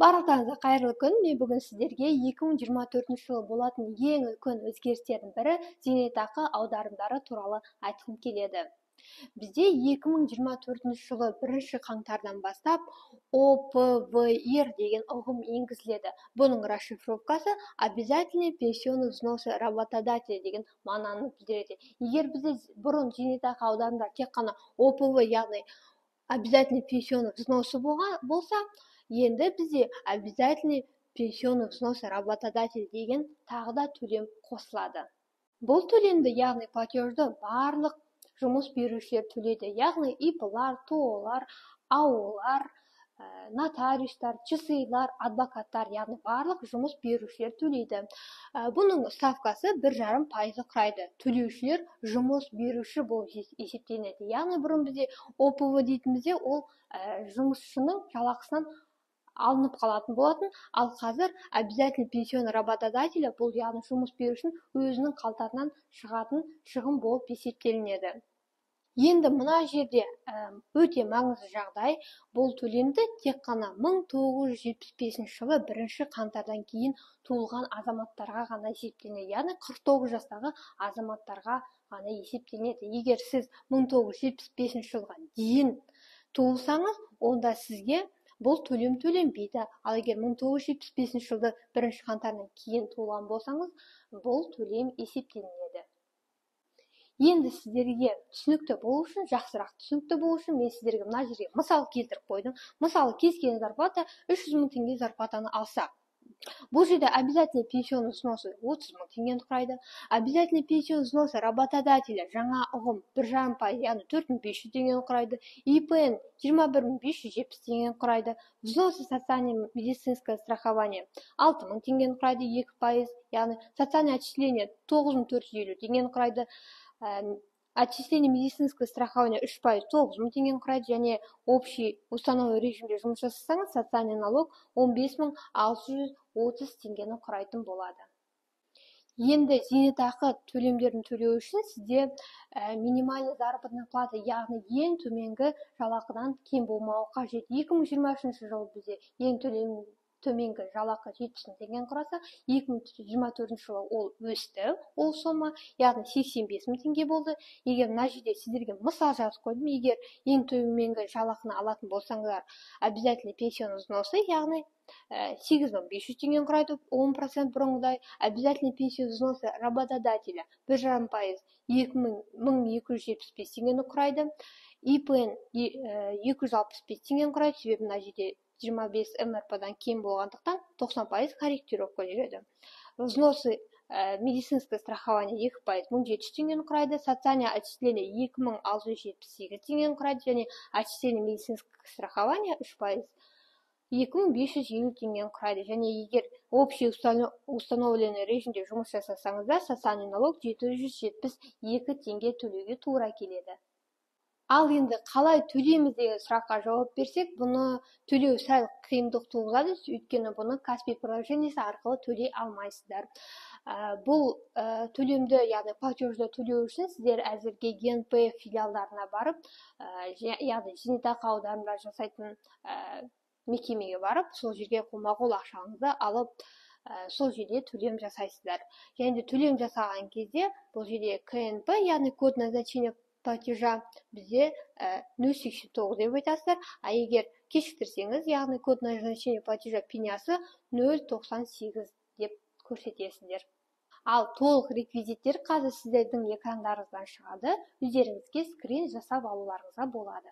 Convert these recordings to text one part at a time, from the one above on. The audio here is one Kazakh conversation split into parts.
Барлықтарыңызға қайырлы күн. Мен бүгін сіздерге 2024 жылы болатын ең үлкен өзгерістердің бірі зейнетақы аударымдары туралы айтқым келеді. Бізде 2024 жылы 1 қаңтардан бастап ОПВР деген ұғым енгізіледі. Бұның расшифровкасы обязательный пенсионный взносы работодателя деген мағынаны білдіреді. Егер бізде бұрын зейнетақы аударымдары тек қана ОПВ, яғни обязательный пенсионный взносы болса, енді бізде обязательный пенсионный взносы работодатель деген тағы да төлем қосылады. Бұл төлемді, яғни платежді барлық жұмыс берушілер төлейді, яғни ИП-лар, ТОО-лар, АО-лар, нотариустар, ЧСИ-лар, адвокаттар, яғни барлық жұмыс берушілер төлейді. Бұның ставкасы 1,5%-ды құрайды. Төлеушілер жұмыс беруші болып есептелінеді. Яғни бұрын бізде ОПВ дейтінімізде ол жұмысшының жалақысынан алынып қалатын болатын, ал қазір обязательный пенсионный работодателя бұл, яғни жұмыс берушінің өзінің қалтасынан шығатын шығын болып есептелінеді. Енді мына жерде өте маңызды жағдай, бұл төлемді тек қана 1975 жылы 1 қаңтардан кейін туылған азаматтарға ғана есептелінеді, яғни 49 жастағы азаматтарға ғана есептелінеді. Егер сіз 1975 жылға дейін туылсаңыз, онда сізге бұл төлем төленбейді. Ал егер 1975 жылды 1 қаңтардан кейін туылған болсаңыз, бұл төлем есептелінеді. Енді сіздерге түсінікті болу үшін, жақсырақ түсінікті болу үшін мен сіздерге мына жерге мысал келтіріп қойдым. Мысалы, кез келген зарплата 300 мың теңге зарплатаны алса, бұл жерде обязательный пенсионный взносы 30 мың теңгені құрайды. Обязательный пенсионный взносы работодателя жаңа ұғым 1,5%, яғни 4500 теңгені құрайды. ИПН 21570 теңгені құрайды. Взносы социальное медицинское страхование 6000 теңгені құрайды, 2%, яғни социальное отчисление 9450 теңгені құрайды. Отчисление медицинского страхования 3%, 9000 теңгені құрайды, және общий установленный режимде жұмыс жасасаңыз, социальный налог 15630 теңгені құрайтын болады. Енді зейнетақы төлемдерін төлеу үшін сізде минимальный заработная плата, яғни ең төменгі жалақыдан кем болмауы қажет. 2023 жылы бізде ең төменгі жалақы 70 мың теңгені құраса, 2024 жылы ол өсті, ол сома, яғни 85 мың теңге болды. Егер мына жерде сіздерге мысал жазып қойдым, егер ең төменгі жалақыны алатын болсаңыздар, обязательный пенсионный взносы, яғни 8500 теңгені құрайды, 10% бұрынғыдай. Обязательный пенсионный взносы работодателя 1,5%, 2275 теңгені құрайды. ИПН 265 теңгені құрайды, себебі мына жерде 25 МРП-дан кем болғандықтан 90% корректировка жүреді. Взносы медицинское страхование 2% 1700 теңгені құрайды, социальное отчисление 2678 теңгені құрайды, және отчисление медицинское страхование 3% 2550 теңгені құрайды. Және егер общий установленный режимде жұмыс жасасаңыздар, социальный налог 772 теңге төлеуге тура келеді. Ал енді қалай төлейміз деген сұраққа жауап берсек, бұны төлеу сәл қиындық туғызады, өйткені бұны Каспи приложениесі арқылы төлей алмайсыздар. Бұл төлемді, яғни платежді төлеу үшін сіздер әзірге ГНП филиалдарына барып, яғни зейнетақы аударымдар жасайтын мекемеге барып, сол жерге қолма-қол ақшаңызды алып, сол жерде төлем жасайсыздар. Және де төлем жасаған кезде бұл жерде КНП, яғни код назначения платежа бізде 0,89 деп айтасыздар. А егер кешіктірсеңіз, яғни код назначения платежа пенясы 0,98 деп көрсетесіздер. Ал толық реквизиттер қазір сіздердің экрандарыңыздан шығады, өздеріңізге скрин жасап алуларыңызға болады.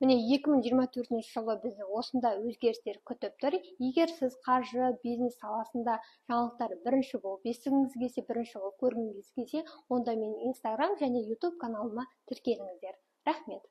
Міне 2024 жылы бізді осындай өзгерістер күтіп тұр. Егер сіз қаржы, бизнес саласында жаңалықтар бірінші болып естігіңіз келсе, бірінші болып көргіңіз келсе, онда менің Instagram және YouTube каналыма тіркеліңіздер. Рахмет.